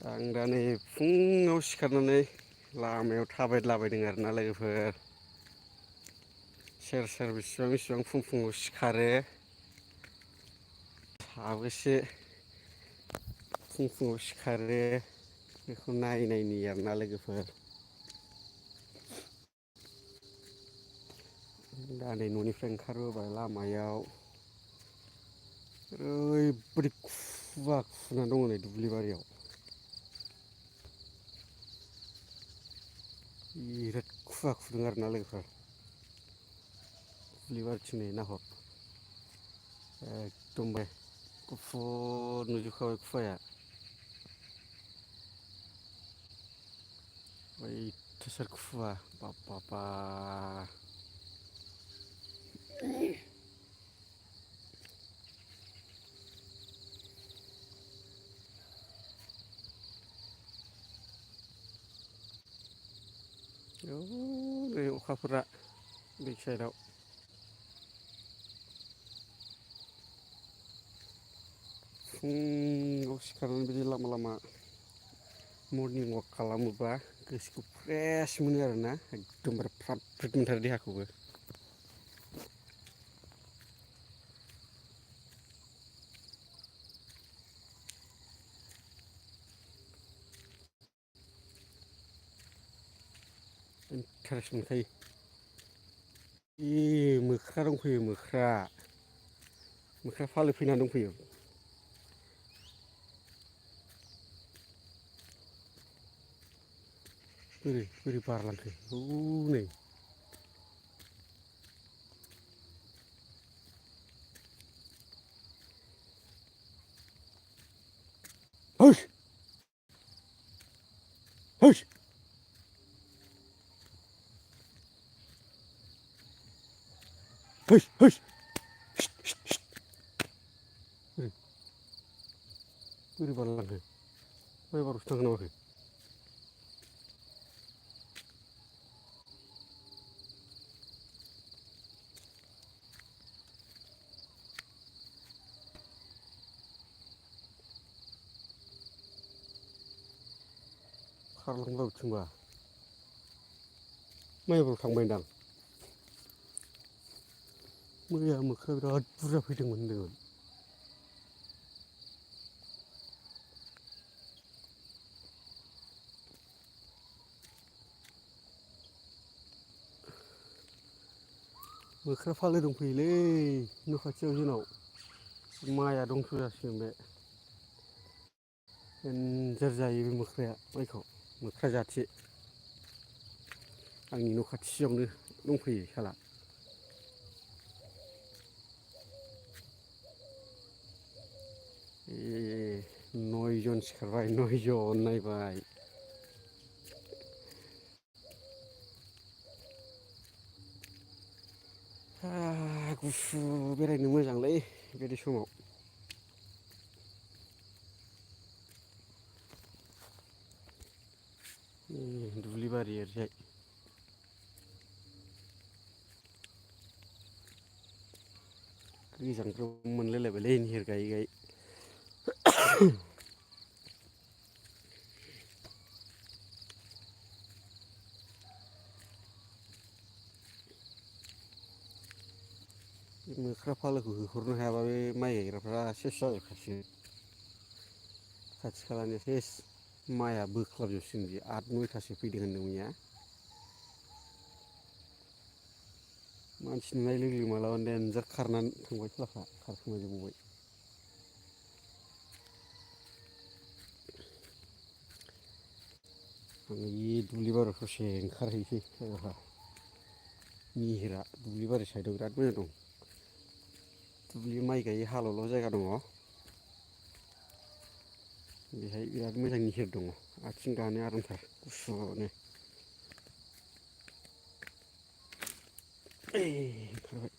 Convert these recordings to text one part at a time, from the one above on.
आं दा नै फुङाव सिखारनानै लामायाव थाबायद्लाबायदों आरोना लोगोफोर। सोर सोर बेसिबां फुं फुङाव सिखारो साबैसे फुं फुङाव सिखारो बेखौ नायनायनि आरोना लोगोफोर। दा नै न'निफ्राय ओंखारबोबाय लामायाव ओरैबादि खुवा खुना दङ नै दुब्लि बारियाव। बिराद खुवा खुदों आरोना लोगोफोर। दुब्लि बारिथिं नै नाहर एकदमबारे गुफुर नुजोबखाबाय खुवाया। अयथासार खुवा बाबबाबा। औ नै अखाफोरा बेक साइडआव। फुङाव सिखारनानै बिदि लामा लामा मरनिं अवाक खालामोबा गोसोखौ फ्रेस मोनो आरोना एकदमबारे फ्रात फ्रिट मोनथारो देहाखौबो। इन्टारेस्ट मोनखायो। मोख्रा दंफैयो मोख्रा। मोख्रा फालो फैनानै दंफैयो। बोरै बोरै बारलांखो हौनै। हैस हैस हैस हैस बोरै बोरै बारलांखो माइ बारियावसो थांखो ना माखो? खारलांबाय बिथिंबा माइ बारियाव थांबायदां। मैया मोख्राया बिराद बुरजा फैदोंमोन होनदोंमोन। मोख्रा फालो दंफैयोलै न' खाथियाव जोंनाव माइआ दंस जासिगोन बे। देनजार जायो बे मोख्राया माइखौ मोख्रा जाथि। आंनि न' खाथियावनो दंफैयो साला। नयजन सिखारबाय नयजन नायबाय। गुसु बेरायनो मोजांलै बिदि समाव। दुब्लि बारि ओरैजाय। गोजानफ्राव मोनलायलायबायलै निहोर गायै गायै। बे मोख्रा फालोखौ होहरनो हायाबा बे माइ गायग्राफ्रा सेस जाजोबखासिगोन। खाथि खालानि सेस माइआ बोख्लाबजोबसिगोन बे 8-9थासो फैदों होनदों मैया। मानसि नुनाय लोगो लोगो मालाबानो देनजार खारनानै थांबाय सालाफ्रा खारखोमाजोबबावबाय। आङो बे दुब्लि बारियाव ससे ओंखारहैसै जायगाफ्रा निहिरा दुब्लि बारि साइडआव बिराद मोजां दं। दुब्लि माइ गायै हालौल' जायगा दङ। बेहाय बिराद मोजां निहिर दङ आथिं गानो आरामथार गुसुनो। ओंखारबाय।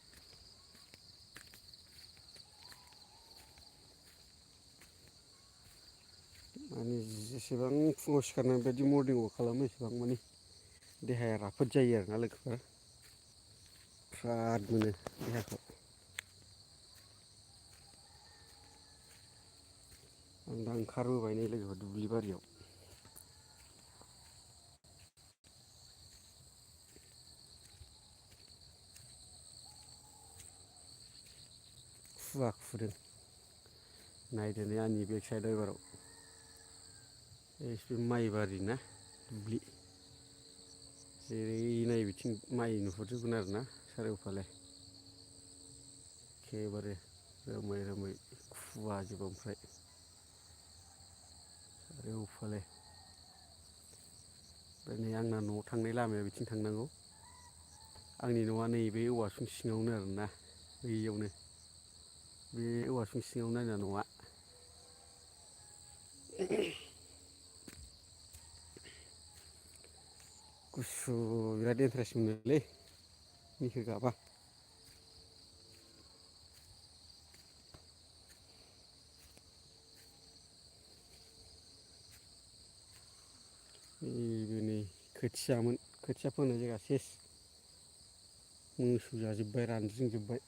माने जेसेबां फुङाव सिखारनानै बेबायदि मरनिं अवाक खालामो एसेबां माने देहाया राफोद जायो आरोना लोगोफोर। फ्राद मोनो देहाखौ। आं दा ओंखारबोबाय नै लोगोफोर दुब्लि बारियाव। खुवा खुदों नायदो नै आंनि बेक साइडआव एबाराव बे माइबारि ना दुब्लि जेरै नाय बिथिं माइ नुहुरजोबगोन आरोना सारिय'फाले एखेबारे रोमै रोमै खुवाजोब ओमफ्राय सारिय'फाले ओमफ्राय नै आंना न'आव थांनाय लामाया बिथिं थांनांगौ आंनि न'आ नैबे औवासुं सिङावनो आरोना बैयावनो बे औवासुं सिङावनो आंना न'आ गुसु बिराद इन्टारेस्ट मोनोलै मैखो गाबा नैबे नै खोथियामोन खोथिया फोनाय जायगा सेस मोसौ जाजोब्बाय रानज्रिंजोब्बाय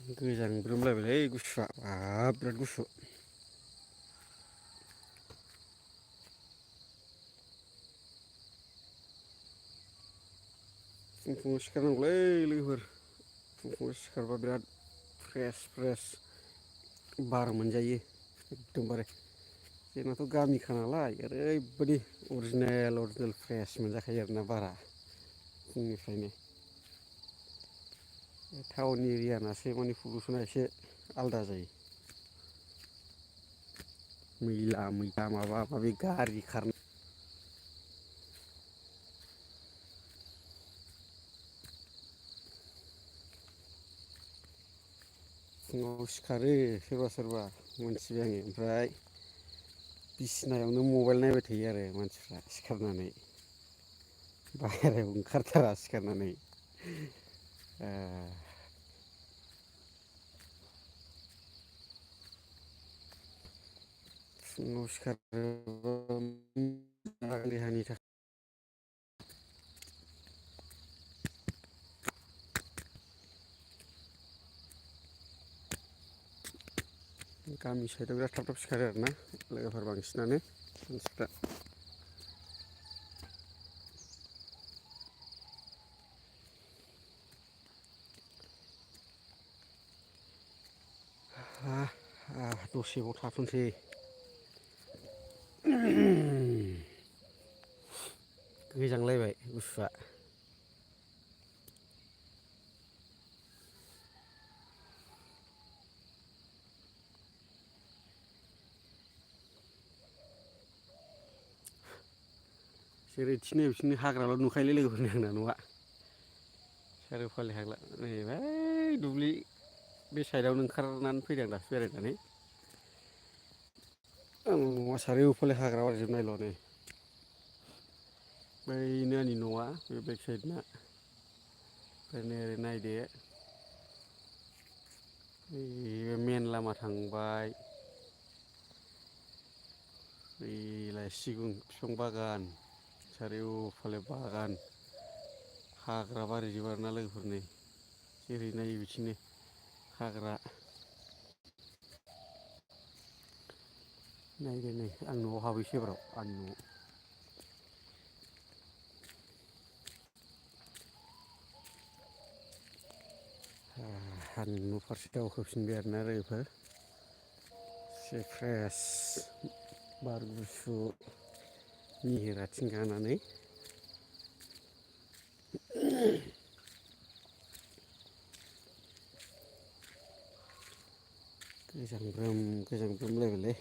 गोजांब्रोमलायबायलै गुसुआ बाब बिराद गुसु फुं फुङाव सिखारनांगौलै लोगोफोर फुं फुङाव सिखारबा बिराद फ्रेस बार मोनजायो एकदमबारे जोंनाथ' गामिखा नालाय ओरैबायदि अरिजिनेल फ्रेस मोनजाखायो आरोना बारा फुंनिफ्रायनो टाउन एरियानासो माने पलुसना एसे आलादा जायो मैला माबा माबि गारि खारनाय फुङाव सिखारो सोरबा मोनथिबाय आङो ओमफ्राय बिसिनायावनो मबाइल नायबाय थायो आरो मानसिफ्रा सिखारनानै बाहेरायाव ओंखारथारा सिखारनानै फुङाव सिखारोबा देहानि थाखाय गामि साइडआव बिराद थाब सिखारो आरोना लोगोफोर बांसिनानो मानसिफ्रा दसेबाव थाथ'नोसै गोजांलायबाय गुसुआ जेरै थिनो बिथिंनो हाग्राल' नुखायोलै लोगोफोरनि आंना न'आ सारिय'फाले हाग्रा नै बै दुब्लि बे साइडआवनो ओंखारनानै फैदों आं दासो बेरायनानै आं न'आ सारिय'फाले हाग्रा बारिजोबनायल' नै बैनो आंनि न'आ बे बेक साइडना ओमफ्राय नै ओरै नायदो बे मेन लामा थांबाय बैलाय सिगुन बिफां बागान सारिय'फाले बागान हाग्रा बारिजोब आरोना लोगोफोर नै जेरै नायो बिथिंनो हाग्रा नायदो नै आं न'आव हाबहैसै एबाराव आंनि न'आव आंनि न' फारसे दावखोफिनबाय आरोना लोगोफोर एसे फ्रेस बार गुसु निहिर आथिं गानानै गोजांब्रोमलायबायलै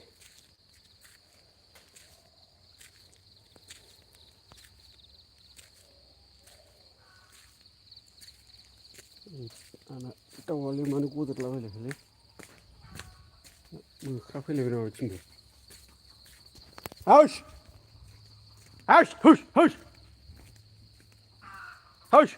आंना दाउआलाय मानो गदेरलाबायलायखोलै मोख्रा फैलायबाय नामा बिथिंबो हाउस हाउस हुस हुस हाउस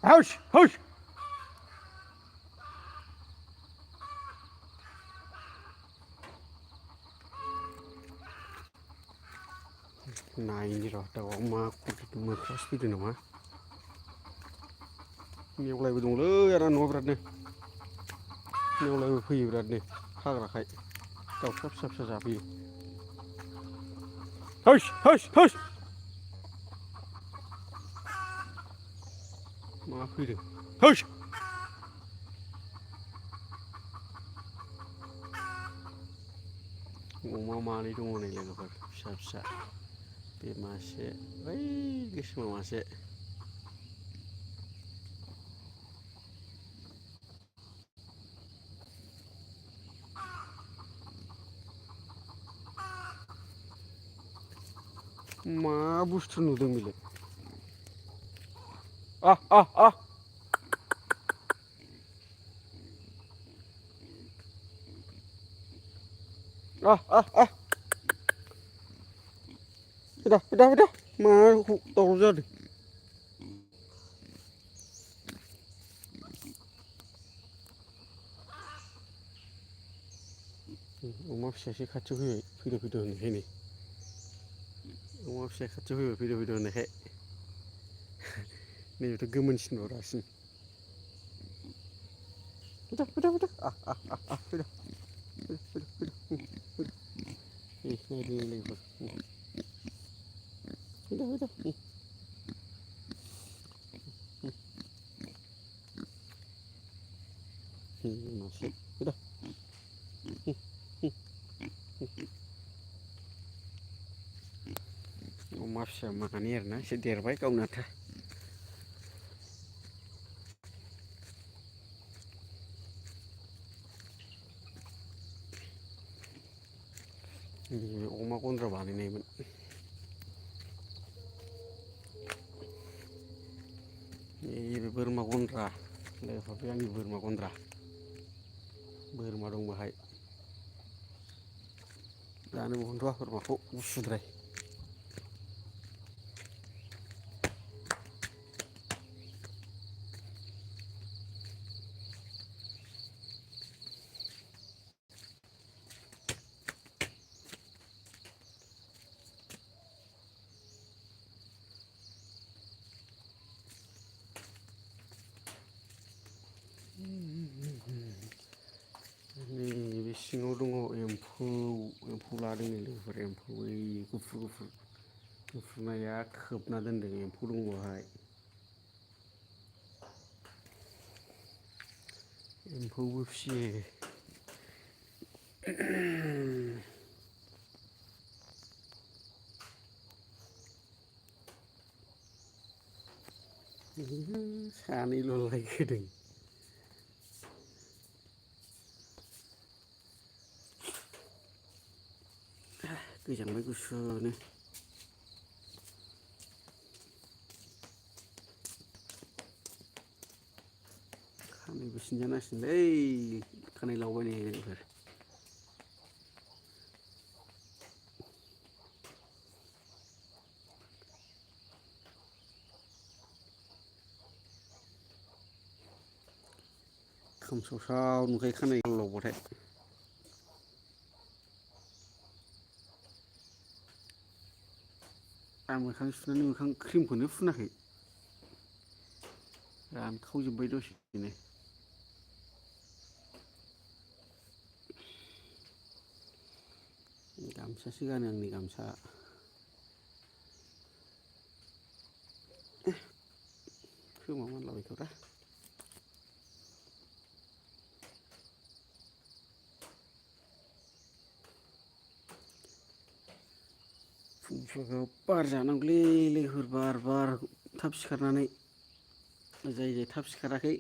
हाउस हाउस नायनि र' दाउआ मा मोख्रासो फैदों नामा नेवलायबो दंलै आंना न'आव बिरादनो नेवलायबो फैयो बिरादनो हाग्राखाय दाउसा फिसा फिसा जाफैयो। हैस हैस हैस मा फैदों हैस अमा मानै दङ नै लोगोफोर फिसा फिसा बे मासे बै गोसोमा मासे मा बुस्थु नुदों बेलाय आ आ आ आ आ आ फैदा फैदा फैदा मा दावराव जादों अमा फिसासो खाथियाव फैबाय फैदो फैदो होननायखाय नै अमा फिसाया खाथियाव फैबाय फैदो फैदो होननायखाय नैबेथ' गोमोनसिनबाव रासिन फैदा फैदा फैदा आ आ आ आ फैदा फैदा फैदा फैदा नायदो लोगोफोर फैदा फैदा मासे फैदा अमा फिसा मानै आरोना एसे देरबाय गावनो आन्था अमा गन्द्रा बानायनायमोन बे बोरमा गन्द्रा लोगोफोर बे आंनि बोरमा गन्द्रा बोरमा दं बाहाय जानो मोनथ'आ बोरमाखौ गुसुद्राय बे सिङाव दङ एम्फौ लादों नै लोगोफोर एम्फौ ओइ गुफुर गुफुरनाया खोबना दोनदों एम्फौ दङ बाहाय एम्फौबो फिसियो सानैल' लायहोदों गोजांबाय गुसुनो खानायबो सिनजानांसिगोनलै खानाय लावबाय नै लोगोफोर खोमसावसाव नुखायो खानाय लावबाथाय आं मोखां सुनानै मोखां क्रिमखौनो फुनाखै रानखावजोब्बाय दसेनो गामसासो गानो आंनि गामसा खोमा मानलाबायखोब्रा फुंफोराव बार जानांगौलै लोगोफोर बार थाब सिखारनानै जाय थाब सिखाराखै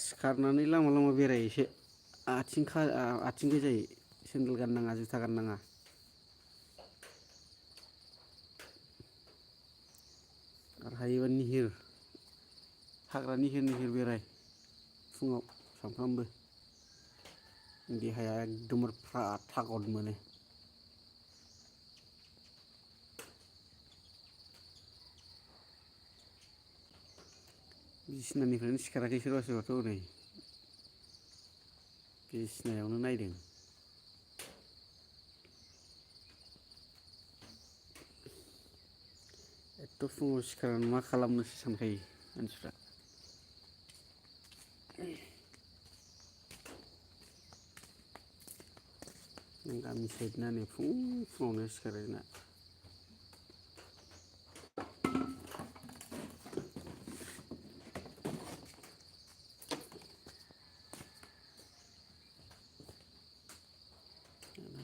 सिखारनानै लामा बेराय एसे आथिं गोजायै सेन्देल गाननाङा जुथा गाननाङा आरो हायोबा हाग्रा निहिर बेराय फुङाव सानफ्रामबो देहाया एकदमबारे फ्राद थागद मोनो बिसिनानिफ्रायनो सिखाराखै सोरबा सोरबाथ' हनै बिसिनायावनो नायदों एथ' फुङाव सिखारनानै मा खालामनोसो सानखायो मानसिफ्रा नों गामि साइडना नै फुङावनो सिखारो ना।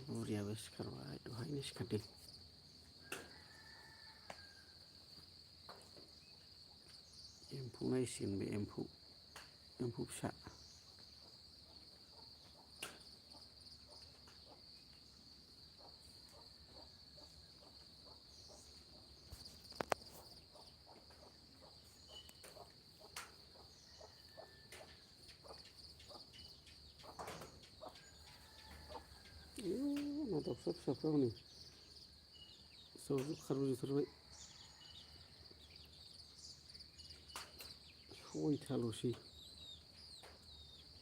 बुरियाबो सिखारबाय दहायनो सिखारदों। एम्फौ नायसिगोन बे एम्फौ फिसा। ना दाउसा फिसाफ्रा हनै खारबोजोबथारबाय। सयथाल'सै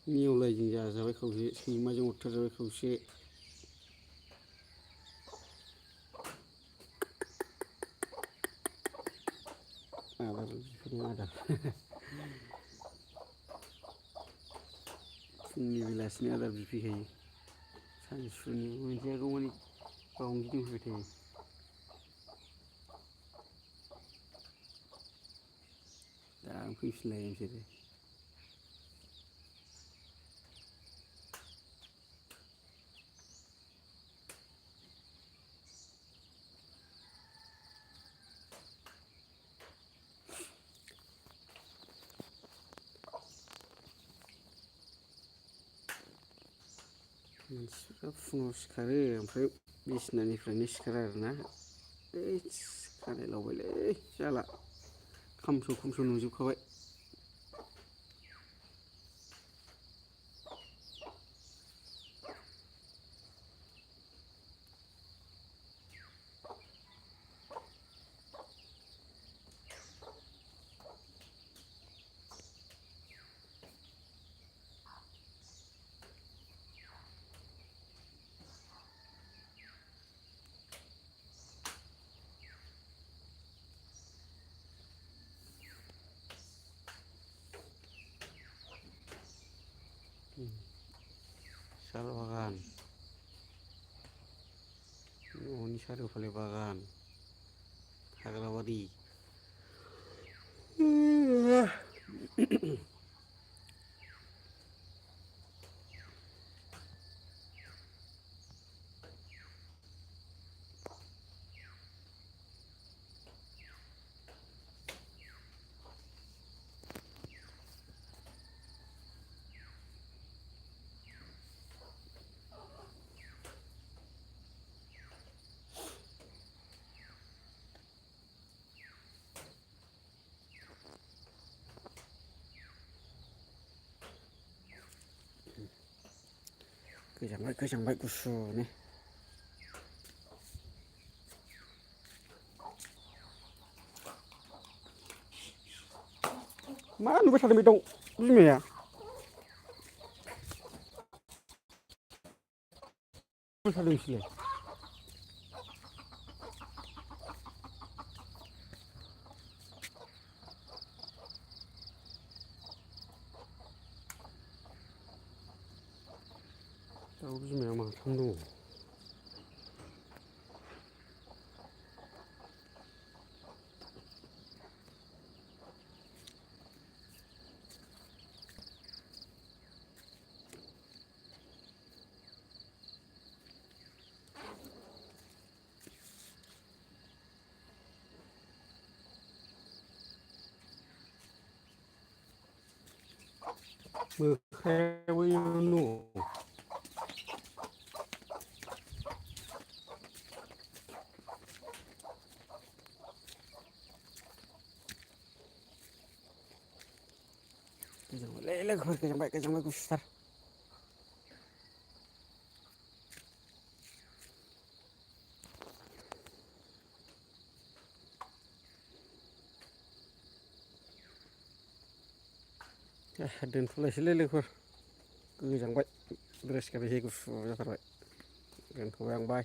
नेवलायजों जाजाबाय खावसे, सैमाजों अरथारजाबाय खावसे। आदार बिफोरनो आदार फुंनि बेलासिनि आदार बिफैखायो। सानसुनि मोनजायागौमानि बावनो गिदिंफैबाय थायो। दा फैफिनलायो बिसोरो। मानसिफ्रा फुङाव सिखारो ओमफ्राय बिसिनानिफ्रायनो सिखारा आरोना। खानाय लावबायलै जाला खामस्र' खुमस्र' नुजोबखाबाय। साल बागान, न'नि सारिय'फाले बागान, हाग्राबारि। गोजांबाय गुसुनो। मा नुबाय थादों बे दाउ बिमाया? मा थादों बिसोरलाय? दाउ बिमाया माथाम दङ। मोख्रायाबो दङ। गोजांबायलै लोगोफोर गोजांबाय गुसुथार। दोनथ'लायसैलै लोगोफोर गोजांबाय ड्रेस गाननोसै गुसु जाथारबाय। दोनथ'बाय आं बाय।